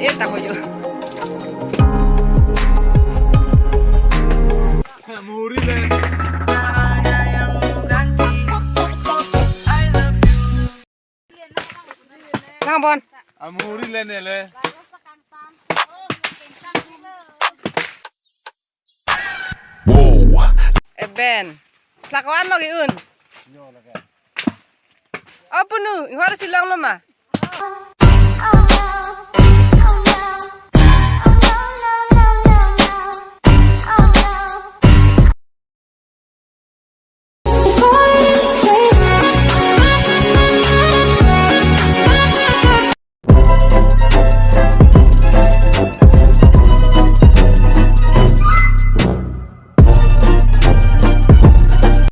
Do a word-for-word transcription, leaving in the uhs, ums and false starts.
Eh, tako yo. Muri le. Nang bon. Amuri le ne le. Wow. Eben. Plak wan lo ki un. O punu, inghor si longlo ma?